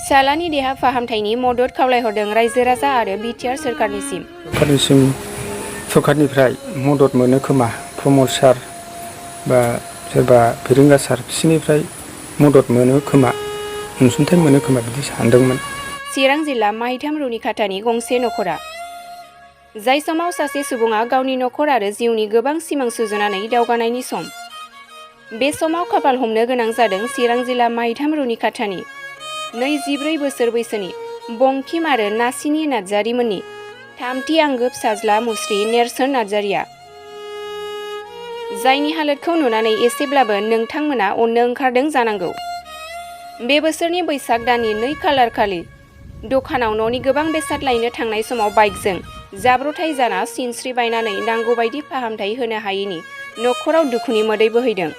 फिसालानि देहा फाहामथायनि मदद खावलायहरदों रायजो राजा आरो बिटिआर सोरखारनिसिम। सरखारनिफ्राय मदद मोनो खोमा प्रमद सार बा सोरबा फोरोंगासार बिसोरनिफ्राय मदद मोनो खोमा अनसुंथाइ मोनो खोमा बिदि सानदोंमोन। चिरां जिल्ला माहिथाम रुनिखाथानि गंसे नखरा जाय समाव सासे सुबुङा गावनि नखर आरो जिउनि गोबां सिमां सुजुनानै दावगानायनि सम। बे समाव खाफाल हमनो गोनां जादों चिरां जिल्ला माहिथाम रुनिखाथानि 24 बोसोर बैसोनि बंकिम आरो नासिनि नार्जारिमोननि थामथि आंगो फिसाज्ला मुस्रि नेरसोन नार्जारिया। जायनि हालोदखौ नुनानै एसेब्लाबो नोंथांमोना अननो ओंखारदों जानांगौ। बे बोसोरनि बैसाग दाननि 2 खालार खालि दखानाव न'नि गोबां बेसाद लायनो थांनाय समाव बाइकजों जाब्रथाय जाना सिनस्रि बायनानै नांगौबायदि फाहामथाय होनो हायैनि नखराव दुखुनि मोदै बोहैदों।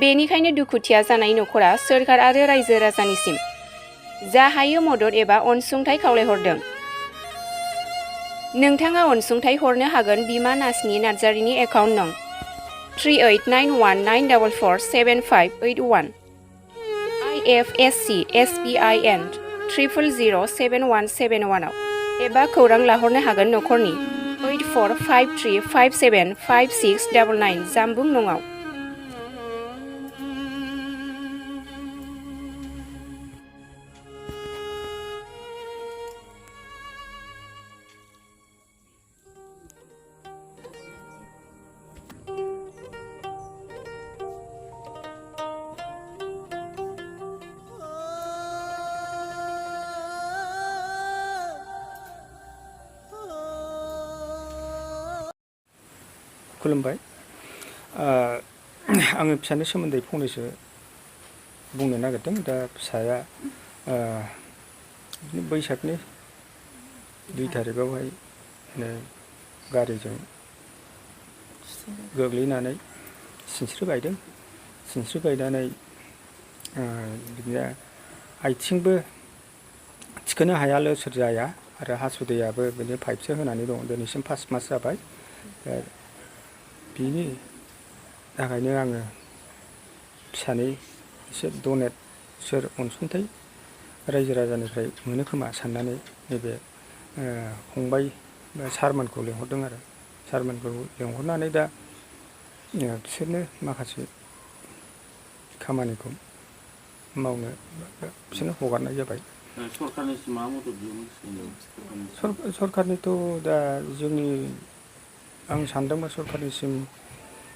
बेनिखायनो दुखुथिया जानाय नखरा सोरखार आरो रायजो राजानिसिम जा हायो मदद एबा अनसुंथाइ खावलायहरदों। नोंथाङा अनसुंथाइ हरनो हागोन बिमा नासिनि नार्जारिनि एकाउन्ट नं 3891944751 IFSC SBIN 0007171 आव एबा खौरां लाहरनो हागोन नखरनि 8453575699 जामबुं नंआव। खुलुमबाय। आङो फिसानि सोमोन्दै फंनैसो बुंनो नागिरदों। दा फिसाया बैसागनि 2 थारिखआवहाय गारिजों गोग्लैनानै सिनस्रि बायदों। सिनस्रि बायनानै बिदिनो आथिंबो थिखोनो हाया लोरसोर जाया आरो हासुदैयाबो बिदिनो पाइपसो होनानै दं। दिनैसिम 5 मास जाबाय। बिनि थाखायनो आङो फिसानि एसे डनेट अनसुंथाइ रायजो राजानिफ्राय मोनो खोमा साननानै नैबे फंबाय बा सारमोनखौ लेंहरदों आरो सारमोनखौ लेंहरनानै दा बिसोरनो माखासे खामानिखौ मावनो बिसोरनो हगारनाय जाबाय। सरखारनिथ' दा आं सानदोंमोन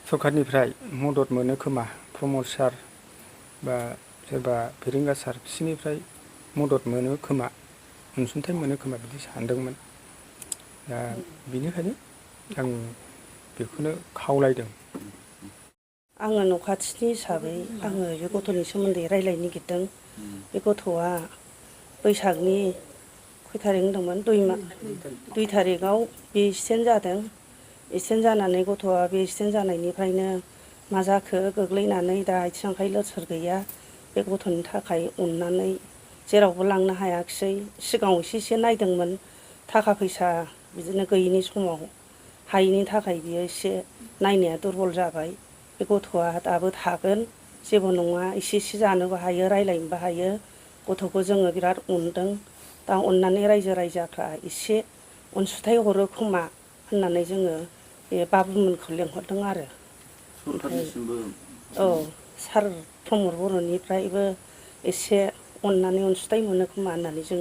सरखारनिफ्राय मदद मोनो खोमा प्रमद सार बा सोरबा फोरोंगासार बिसोरनिफ्राय मदद मोनो खोमा अनसुंथाइ मोनो खोमा बिदि सानदोंमोन। दा बेनिखायनो आं बेखौनो खावलायदों। आङो न' खाथिनि हिसाबै आङो बे गथ'नि सोमोन्दै रायज्लायनो नागिरदों। बे गथ'आ बैसागनि खय थारिख होनदोंमोन 2 थारिखआव बे एक्सिडेन्ट जादों। एक्सिडेन्ट जानानै गथ'आ बे एक्सिडेन्ट जानायनिफ्रायनो मा जाखो गोग्लैनानै दा आथिं आखाइ लोरसोर गैया। बे गथ'नि थाखाय अननानै जेरावबो लांनो हायाखिसै। सिगाङाव एसे नायदोंमोन थाखा फैसा बिदिनो गैयिनि समाव हायैनि थाखाय बियो एसे नायनाया दुरबल जाबाय। बे गथ'आ दाबो थागोन जेबो नङा एसे जानोबो हायो रायज्लायनोबो हायो। गथ'खौ जोङो बिराद अनदों। दा अननानै रायजो राजाफ्रा एसे अनसुंथाइ हरो खोमा होननानै जोङो बे बाबुमोनखौ लेंहरदों आरो। औ सार प्रमद बर'निफ्रायबो एसे अननानै अनसुंथाइ मोनो खोमा होननानै जों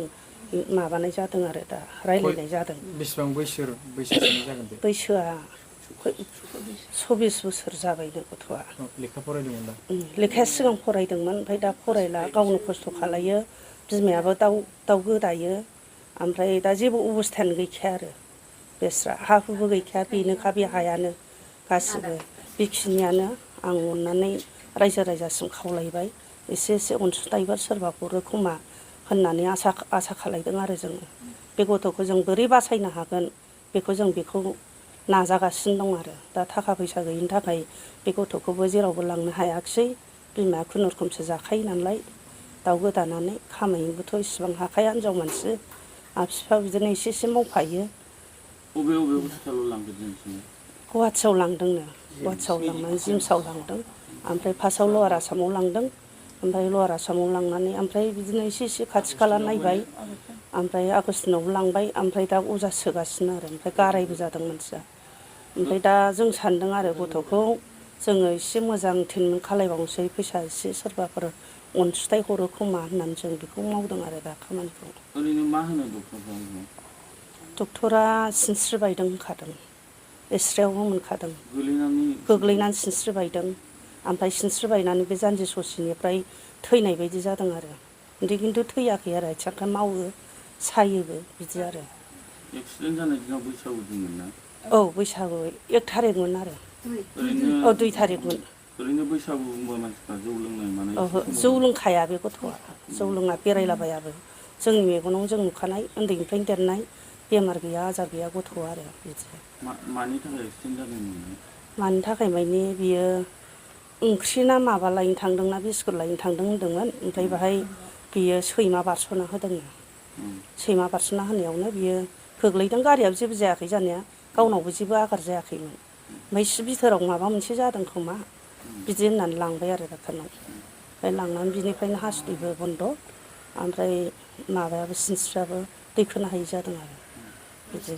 माबानाय जादों आरो दा रायज्लायनाय जादों। बेसेबां बैसोसोनि जागोन बे? बैसोआ 24 बोसोर जाबायनो गथ'आ। लेखा फरायदोंमोन दा? लेखाया सिगां फरायदोंमोन ओमफ्राय दा फरायला गावनो खस्थ' खालायो। बिमायाबो दाउ गोदायो ओमफ्राय दा जेबो अबस्थायानो गैखाया आरो बेस्रा हा हुबो गैखाया बेनोखा बे हायानो गासिबो बेखिनियानो। आं अननानै रायजो राजासिम खावलायबाय एसे अनसुंथाइफोर सोरबा हरो खोमा होननानै आसा खालायदों आरो जोङो। बे गथ'खौ जों बोरै बासायनो हागोन बेखौ नाजागासिनो दं आरो। दा थाखा फैसा गैयिनि थाखाय बे गथ'खौबो जेरावबो लांनो हायाखिसै। बिमाया खुनुरुखुमसो जाखायो नालाय दाउ गोदानानै खामायनोबोथ' इसिबां हाखाया हिनजाव मानसि। बिफा बिदिनो एसे मावफायो। बबे हस्पिटालाव लांदों दिनैसिम? गुवाहाटियाव लांदोंनो। गुवाहाटियाव लांनानै जिमसाव लांदों। ओमफ्राय फार्स्टआव लवार आसामाव लांदों। ओमफ्राय लवार आसामाव लांनानै ओमफ्राय बिदिनो एसे एसे खाथि खाला नायबाय ओमफ्राय आगस्टिनावबो लांबाय ओमफ्राय दा अजा सोगासिनो आरो ओमफ्राय गारायबो जादों मानसिया ओमफ्राय दा जों सान्दों आरो गथ'खौ जोङो एसे मोजां ट्रिटमेन्ट खालायबावनोसै फैसा एसे सोरबाफोर अनसुंथाइ हरो खोमा होननानै जों बेखौ मावदों आरो दा खामानिखौ। ओरैनो मा होनो डक्टरफ्रा? डक्टरा सिनस्रि बायदों होनखादों एक्सरेयावबो मोनखादों गोलैनानै गोग्लैनानै सिनस्रि बायदों ओमफ्राय सिनस्रि बायनानै बे जानजि ससेनिफ्राय थैनाय बायदि जादों आरो ओमफ्राय खिन्थु थैयाखै आरो आथिं आखाइ मावो सायोबो बिदि आरो। एक्सिडेन्ट जानाय दिनाव बैसागु दिनमोन ना? औ बैसागु 1 थारिखमोन आरो ओरैनो औ 2 थारिखमोन। ओरैनो बैसागु बुंबा मानसिफ्रा जौ लोंनाय मानाय ओहो जौ लोंखाया बे गथ'आ जौ लोङा बेरायलाबायाबो जोंनि मेगनाव जों नुखानाय उन्दैनिफ्रायनो देरनाय बेमार गैया आजार गैया गथ'आ आरो बिदि। मानि थाखाय एक्सिडेन्ट जादोंमोन? मानि थाखाय मानि बियो ओंख्रि ना माबा लायनो थांदोंना बिस्कुट लायनो थांदों होनदोंमोन ओमफ्राय बाहाय बियो सैमा बारस'ना होदों सैमा बारस'ना होनायावनो बियो गोग्लैदों गारियाबो जेबो जायाखै जानाया गावनावबो जेबो आघात जायाखैमोन ओमफ्राय सि बिथोराव माबा मोनसे जादों खोमा बिदि होननानै लांबाय आरो डक्टरनाव ओमफ्राय लांनानै बिनिफ्रायनो हासुदैबो बन्द' ओमफ्राय माबायाबो सिनस्रियाबो दैखोनो हायि जादों आरो बिदि।